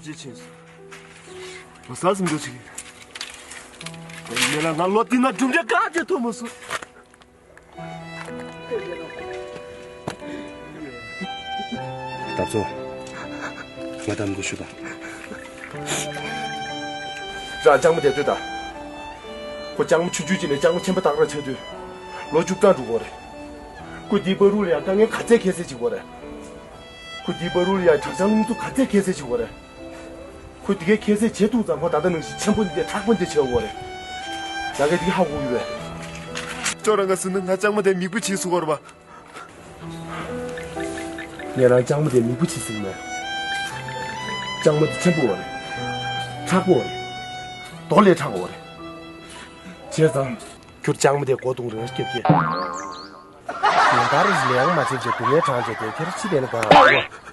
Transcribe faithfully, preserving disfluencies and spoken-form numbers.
ཅི་ཕྱིན་སོང་། ལོ་གསར་ཟིན་འགྲོ་ཆེ་གི། ཡིན་ན་ང་ལོ་འདི་ན་གྲུབ་འབྲས་ག་གེ་ཐོབ་མ་སོང་། ད་ཚོ། ང་དམ་དུ་ཞུ་དང་། རང་ལྕགས་མོ་དེ་ལྟོས་དང་། ཁོ་ལྕགས་མོ་ཆུང་ཆུང་ཅིག་ནས་ལྕགས་མོ་ཆེན་པོ་ཏག་ར་ཆགས་དུས། ལོ་བཅུ་གྲངས་འགྲོ་གི་རེད། ཁོ་འདིའི་བར་དུ་ལ་ཡང་དཀའ་ངལ་ག་ཚད་ཁྱད་བསད་བྱེད་ཀྱི་ཡོད་རེད། ཁོ་འདིའི་བར་དུ་ལ་ཡང་དྲག་ཆར་རླུང་འཚུབ་ག་ཚད་ཁྱད་བསད་བྱེད་ཀྱི་ཡོད་རེད། ཁོས་དེ་གའི་ཁྱད་བསད་བྱེད་ཐུབ་ཙང་ཁོ་ད་ལྟ་ནང་བཞིན་ཆེན་པོ་འདི་མཁྲེགས་པོ་འདི་བྱེད་དགོས་རེད། ང་གིས་དེ་ག་ཧ་གོ་གི་ཡོད། ཁྱོད་རང་ག་ཟེར་ན་ང་ལྕགས་མོ་དེ་མིག་དཔེ་བྱེད་ཟེར་གོ་རེད་པ། ངས་རང་ལྕགས་མོ་དེ་མིག་དཔེ་བྱེད་ཟེར་མེད། ལྕགས་མོ་དེ་ཆེན་པོ་བ་རེད། མཁྲེགས་པོ་བ་རེད། རྡོ་ལས་མཁྲེགས་པོ་བ་རེད། བྱས་ཙང་། ཁྱོད་ལྕགས་མོ་དེ་སྒོ་རྡུང་རེ་སྐྱེབ་ཀྱི། ཉིན་ལྟར་ལས་ཡང་མ་བྱེད་ཅེས་སྡུག་བསྔལ་གྲངས་བཅད་དེ་ཁྱེར་ཕྱི་དེ་ནི་གང་ཨ་